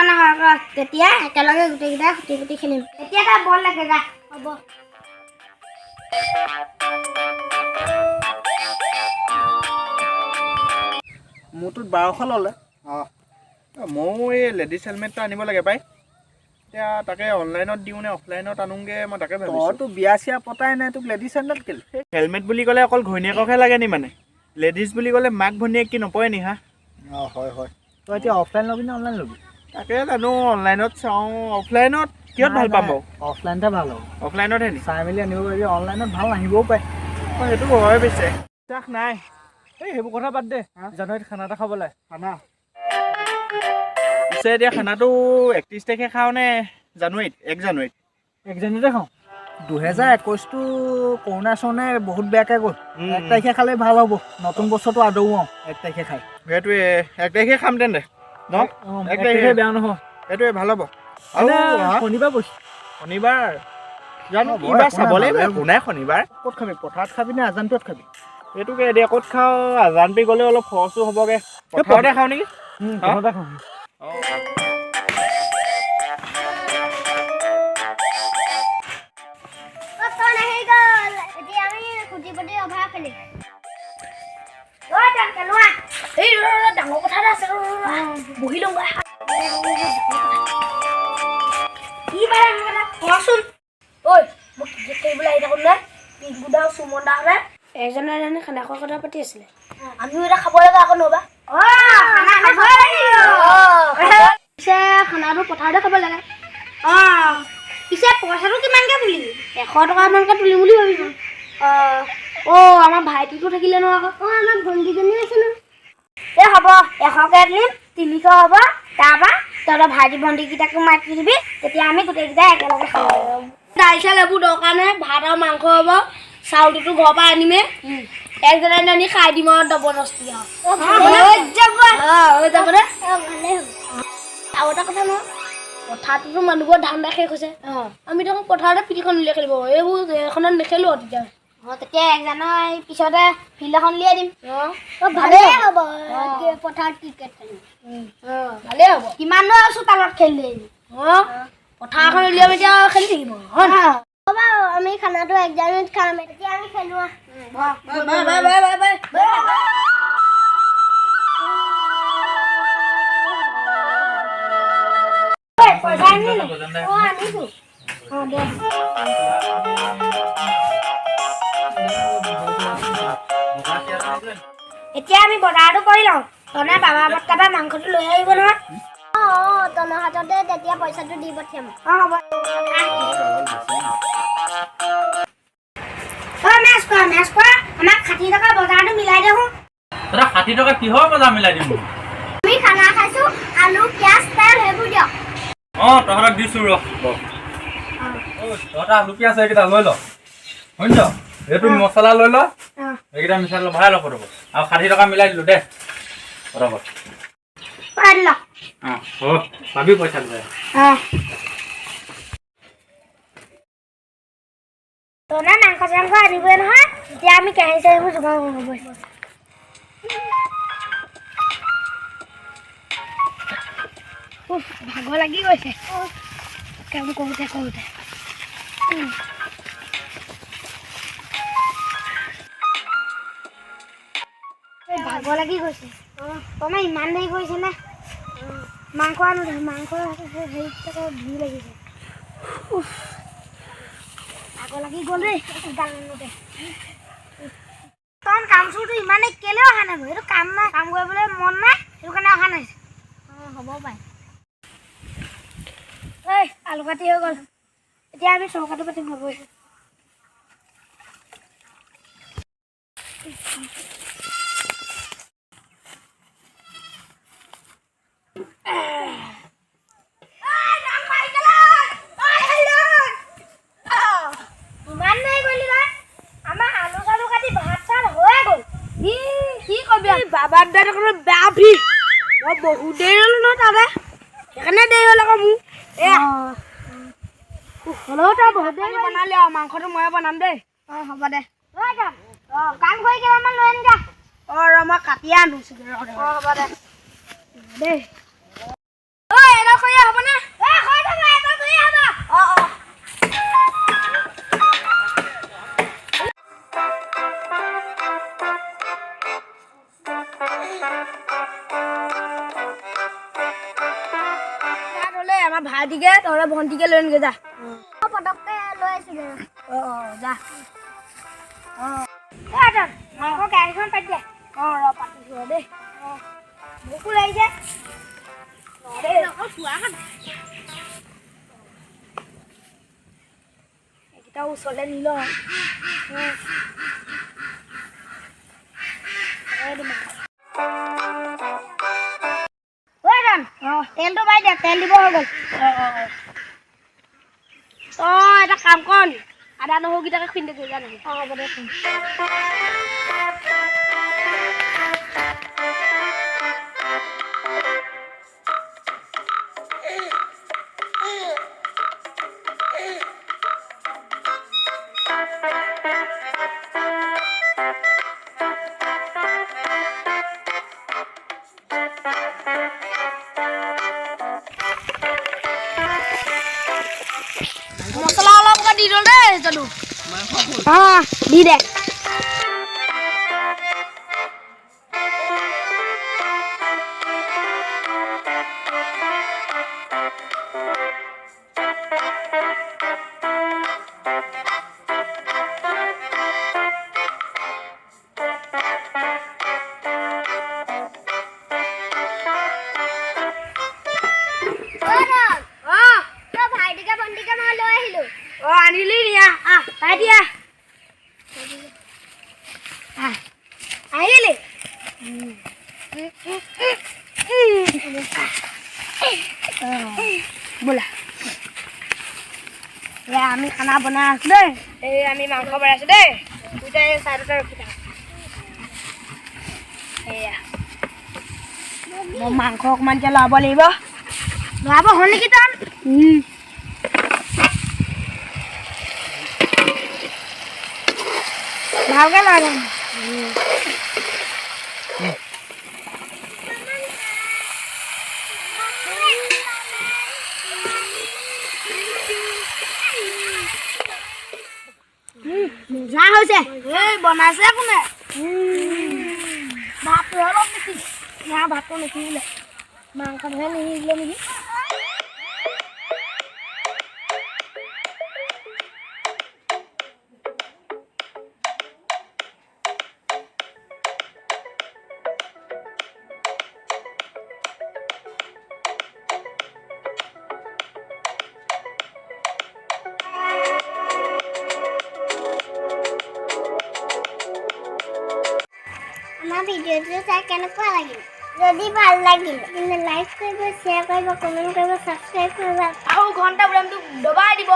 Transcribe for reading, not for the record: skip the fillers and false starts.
নহয় ৰ, তেতিয়া একেলগে গোটেইকেইটাই খুটি খুটি খেলিম। এতিয়া তই বল লাগে, যা। হ'ব। মোৰটোত 1200 ল'লে। অঁ, ময়ো এই লেডিজ হেলমেট এটা আনিব লাগে পাই। এতিয়া তাকে অনলাইনত দিওঁ নে অফলাইনত আনোগৈ, মই তাকে ভাবিছোঁ। তইতো বিয়া চিয়া পতাই নাই, তোক লেডিজ হেলমেট কেলে? হেলমেট বুলি ক'লে অকল ঘৈণীয়েককহে লাগে নি? মানে লেডিজ বুলি ক'লে মাক ভনীয়েক কি নপৰে নি হা? অঁ, হয় হয়। তই এতিয়া অফলাইন ল'বি নে অনলাইন ল'বি? তাকে জানো, অনলাইনত চাওঁ, অফলাইনত কিহত ভাল পাম বাৰু? অফলাইনতে ভাল হ'ব। অফলাইনতহে নি? চাই মেলি আনিব পাৰিবি, অনলাইনত ভাল নাহিবও পাৰে। অঁ, সেইটো হয় পিছে, বিশ্বাস নাই। এই সেইবোৰ কথা বাদ দে, জানুৱাৰীত খানা এটা খাব লাগে। খানা? পিছে এতিয়া খানাটো 31 তাৰিখে খাওঁ নে জানুৱাৰীত, 1 জানুৱাৰীত? 1 জানুৱাৰীতে খাওঁ। 2021টো কৰোণা চৰোণাই বহুত বেয়াকৈ গ'ল। 1 তাৰিখে খালে ভাল হ'ব, নতুন বছৰটো আদৰো আৰু 1 তাৰিখে খাই। সেইটোৱে, 1 তাৰিখে খাম তেন্তে ন? 1 তাৰিখে বেয়া নহয়। সেইটোৱে ভাল হ'ব। আৰু শনিবাৰ পৰিছে। শনিবাৰ জানো কিবা চাব লাগিব, একো নাই। শনিবাৰ ক'ত খাবি? পথাৰত খাবি নে আজানপীৰত খাবি? সেইটোকে এতিয়া ক'ত খাওঁ। আজানপী গ'লে অলপ খৰচো হ'বগৈ, পথাৰতে খাওঁ নেকি? পথাৰতে খাওঁ। ডাঙৰ কথা এটা আছে, বহি লওঁ। কি কোৱাচোন। ঐ, মই ক্ৰিকেট খেলিবলৈ আহি থাকোঁ নে পিংকু দা, সুমন দাহঁতে এজনে এজনে খানা খোৱাৰ কথা পাতি আছিলে। আমিও এটা খাব লাগে আকৌ, নহবা? পিছে খানাটো পথাৰতে খাব লাগে। অঁ, পিছে পইচাটো কিমানকৈ তুলিবি? 100 টকামানকৈ তুলিম বুলি ভাবিছোঁ। অঁ, আমাৰ ভাইটিটো থাকিলে নহয় আকৌ। অঁ, আমাৰ ভণ্টিজনীও আছে নহয়। এই হ'ব, 100কৈ তুলিম, 300 হ'ব। তাৰপৰা তহঁতৰ ভাইটি ভণ্টিকেইটাকো মাতি দিবি, তেতিয়া আমি গোটেইকেইটাই একেলগে খাব লাগিব। দাইল চাইল এইবোৰ দৰকাৰ নাই, ভাত আৰু মাংস হ'ব। চাউলটোতো ঘৰৰ পৰা আনিমেই, একজনে আনি খাই দিম আৰু জবৰদস্তি আৰু হৈ যাব দে। আৰু এটা কথা নহয়, পথাৰটোতো মানুহবোৰৰ ধান্দা শেষ হৈছে। আমি দেখোন পথাৰতে ফিল্ডখন উলিয়াই খেলিব, এইবোৰ এইখনত নেখেলোঁ আৰু তেতিয়া। অঁ, তেতিয়া 1 জানুৱাৰী পিছতে ফিল্ড এখন উলিয়াই দিম। অঁ, ভালেই হ'ব, পথাৰত ক্ৰিকেট খেলিম। ভালেই হ'ব। কিমাননো আৰু চোতালত খেলি আহিবি। অঁ, পথাৰ এখন উলিয়াম, এতিয়া খেলি থাকিব। হয় হ'ব, আমি খানাটো 1 জানুৱাৰীত খাম। এতিয়া আমি খেলোঁ। Bye bye bye bye. পইচা আনিলি? অঁ, আনিছোঁ। অঁ, দে। এতিয়া আমি বজাৰটো কৰি লওঁ। তনে বাবা বৰ্তাৰ পৰা মাংসটো লৈ আহিব নহয়। অঁ অঁ, তনৰ হাততে তেতিয়া পইচাটো দি পঠিয়াম। অঁ, হ'ব। অঁ, মেচ কৰা, মেচ কৰা, আমাক 60 টকা বজাৰটো মিলাই দেখোন। দাদা, 60 টকা কিহৰ বজাৰ মিলাই দিম? আমি খানা খাইছোঁ, আলু পিঁয়াজ তেল সেইবোৰ দিয়ক। অঁ, তহঁতক দিছোঁ ৰ। তহঁতে আলু পিঁয়াজ এইকেইটা লৈ ল, শুনিছ? এইটো মছলা লৈ ল, এইকেইটা মিঠাই ল, ভৰাই ল ফটকত। আৰু 60 টকা মিলাই দিলোঁ দে ফটকত। অঁ, হ'ব, পাবি পইচা। তনে মাংস চাংস আনিবই নহয়, তেতিয়া আমি কেৰাহী চেৰাহীবোৰ যোগাৰ কৰিব। ভাগৰ লাগি গৈছে কাম কৰোঁতে কৰোঁতে। ভাগৰ লাগি গৈছে। তনে ইমান দেৰি কৰিছে নে? মাংস আনো, মাংস হেৰি ভিৰ লাগিছে। ভাগৰ লাগি গ'ল দেই গাল আনোতে। তন কাম চোৰটো ইমানেই কেলৈ অহা নাই? এইটো কাম নাই, কাম কৰিবলৈ মন নাই, সেইটো কাৰণে অহা নাই। অঁ, হ'ব পাই। ঐ, আলু কাটি হৈ গ'ল, এতিয়া আমি চৌকাটো পাতিম। হ'ব। ইমান দেৰি কৰিলি তই? আমাৰ আলু চালু কাটি ভাত চাত হৈয়ে গ'ল। কি কবি, বাবাৰ দোকানত বেয়া ভিৰ, মই বহুত দেৰি হ'লো নহয় তাতে, সেইকাৰণে দেৰি হ'ল আকৌ মোৰ। এয়া হ'লেও তই বহুত দেৰি বনালি আৰু মাংসটো ময়ে বনাম দেই। অঁ, হ'ব দে। অঁ, কাম কৰি কেইটামান লৈ আনি যা। অঁ, ৰ, মই কাটিয়ে আনোছোগৈ। অঁ, হ'ব দে দেই। ঐ, এডাল খৰিয়ে হ'ব নে? এ হৈ যাব, এডাল খৰিয়ে হ'ব। অ অ। হ'লে আমাৰ ভাইটিকে তহঁতে ভণ্টিকে লৈ আনগে যা। পটককে লৈ আহিছোগে। অ অ যা। অ মাংস কেৰাহীখন পাতি দে। অ ৰ পাতিছো ৰ দেই। অ ভোকো লাগিছে। এইকেইটা ওচৰলৈ নি লওঁ। তেলটো মাৰি দে, তেল দিব হৈ গ'ল। তই এটা কাম কৰ, আদা নহৰুকেইটাকে খুন্দি দে। যা নহয়। অ হ'ব দে। মছলা অলপকৈ দি দিওঁ দেই জানো। অ দি দে। ভাইটিকে ভণ্টিকে মই লৈ আহিলো। অ আনিলি নি? আহ আহ ভাইটি আহ। আহ আহিলি। বোলা এয়া আমি খানা বনাই আছো দেই। এই আমি মাংস বনাইছো দেই। দুইটাই এই চাইডতে ৰখি থাক। এয়া মই মাংস অকণমান এতিয়া লৰাব লাগিব। লৰাব হ'ল নেকি তন? ভালকে লৰাই দে। মজা হৈছে। এই বনাইছে কোনে? ভাতটো অলপ বেছি না, ভাতটো নিসিজিলে, মাংসটোহে নিসিজিলে নেকি? আমাৰ ভিডিঅ'টো চাই কেনেকুৱা লাগিল? যদি ভাল লাগিল তেন্তে লাইক কৰিব, শ্বেয়াৰ কৰিব, কমেণ্ট কৰিব, ছাবস্ক্ৰাইব কৰিব আৰু ঘণ্টা বুটামটো দবাই দিব।